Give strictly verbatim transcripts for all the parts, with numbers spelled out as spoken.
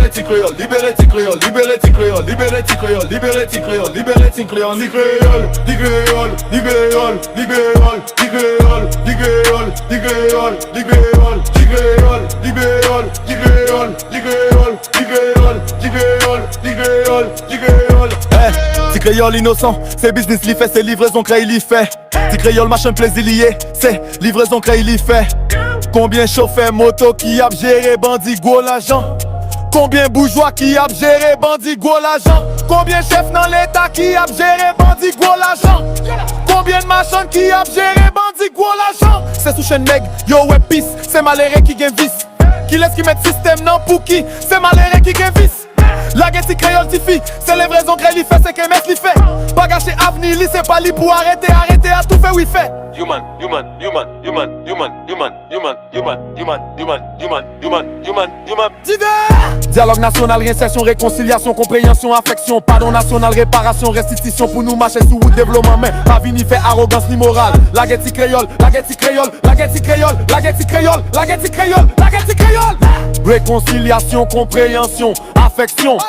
libere ti kreyòl, libere ti kreyòl, libere ti kreyòl, libere ti kreyòl, libere ti kreyòl, libere ti kreyòl, ti kreyòl, ti kreyòl, ti kreyòl, ti kreyòl, ti kreyòl, ti kreyòl, ti kreyòl, ti kreyòl, ti kreyòl, ti kreyòl, ti kreyòl, ti kreyòl, ti kreyòl, ti kreyòl, ti kreyòl. Eh, ti kreyòl inosan, se biznis li fè, se livrezon krèy li fè. Ti kreyòl machann plezi li ye, se livrezon krèy li fè. Konbyen chofè moto ki ap jere bandi gwo lajan? Konbyen boujwa ki ap jere bandi gwo lajan? Konbyen chèf nan leta ki ap jere bandi gwo lajan? Konbyen machann ki ap jere bandi gwo lajan? Se sou chenn nèg yo wè pis, se malere ki gen vis. Kilès ki mèt sistèm nan? Pouki se malere ki gen vis? Lage ti kreyòl tifi, se levrezon krèy li fè, se kemès li fè. Pa gache avni li, se pa li pou arete, arete a toufe wi fè. Human, human, human, human, human, human, human, human, human, human, human, human, human, human. Divès. Dyalòg nasyonal, reyensèsyon, rekonsilyasyon, konpreyansyon, afèksyon, padon nasyonal, reparasyon, restitisyon pou nou mache sou wout devlopman, men pa vini fè arogans ni moral. Lage ti kreyòl, lage ti kreyòl, lage ti kreyòl, lage ti kreyòl, lage ti kreyòl, lage ti kreyòl. Rekonsilyasyon, konpreyansyon, afèksyon,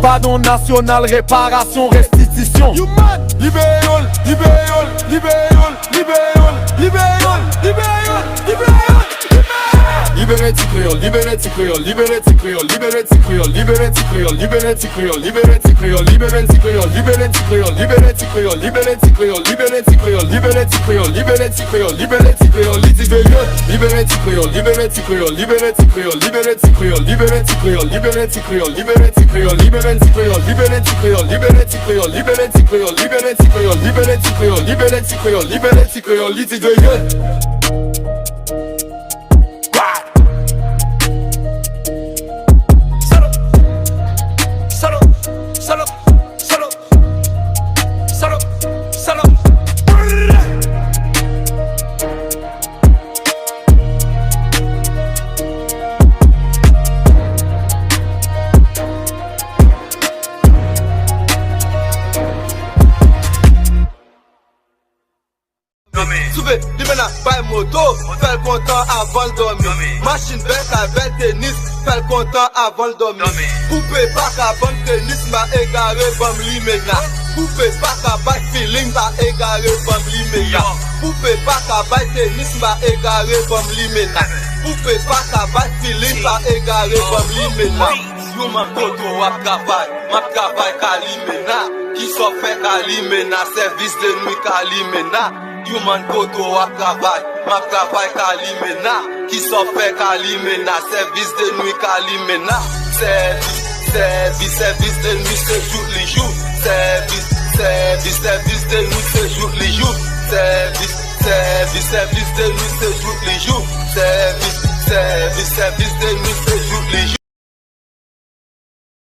padon nasyonal, reparasyon, restitisyon. Human. Libere l, libere l, libere l, libere l, libere l, libere l, libere l. Libere ti kreyòl, libere ti kreyòl, libere ti kreyòl, libere ti kreyòl, libere ti kreyòl, libere ti kreyòl, libere ti kreyòl, libere ti kreyòl, libere ti kreyòl, libere ti kreyòl, libere ti kreyòl, libere ti kreyòl, libere ti kreyòl, libere ti kreyòl, libere ti kreyòl, li di veye. Libere ti kreyòl, libere ti kreyòl, libere ti kreyòl, libere ti kreyòl, libere ti kreyòl, libere ti kreyòl, libere ti kreyòl, libere ti kreyòl, libere ti kreyòl, libere ti kreyòl, libere ti kreyòl, libere ti kreyòl, libere ti kreyòl, libere ti kreyòl, libere ti kreyòl, li di veye. Solo, solo, solo, solo, solo, solo. Moto, fè l kontan avan l dòmi. Machin bèl, kay bèl tenis, fè l kontan avan l dòmi. Koupe pa ka ban m tenis, m pa egare, ban m limena. Koupe pa ka bay feeling, m pa egare, ban m limena. Koupe pa ka bay tenis, m pa egare, ban m limena. Koupe pa ka bay feeling, m pa egare, ban m limena. Youman, kote w ap travay? M ap travay Kalimena. Kisa w fè Kalimena? Sèvis de nwi Kalimena. Youman, kote w ap travay? M ap travay Kalimena. Kisa w fè Kalimena? Sèvis de nwi Kalimena. Sèvis, sèvis, sèvis de nwi se jouk li jouk. Sèvis, sèvis, sèvis de nwi se jouk li jouk. Sèvis, sèvis, sèvis de nwi se jouk li jouk. Sèvis, sèvis, sèvis de nwi se jouk li jouk.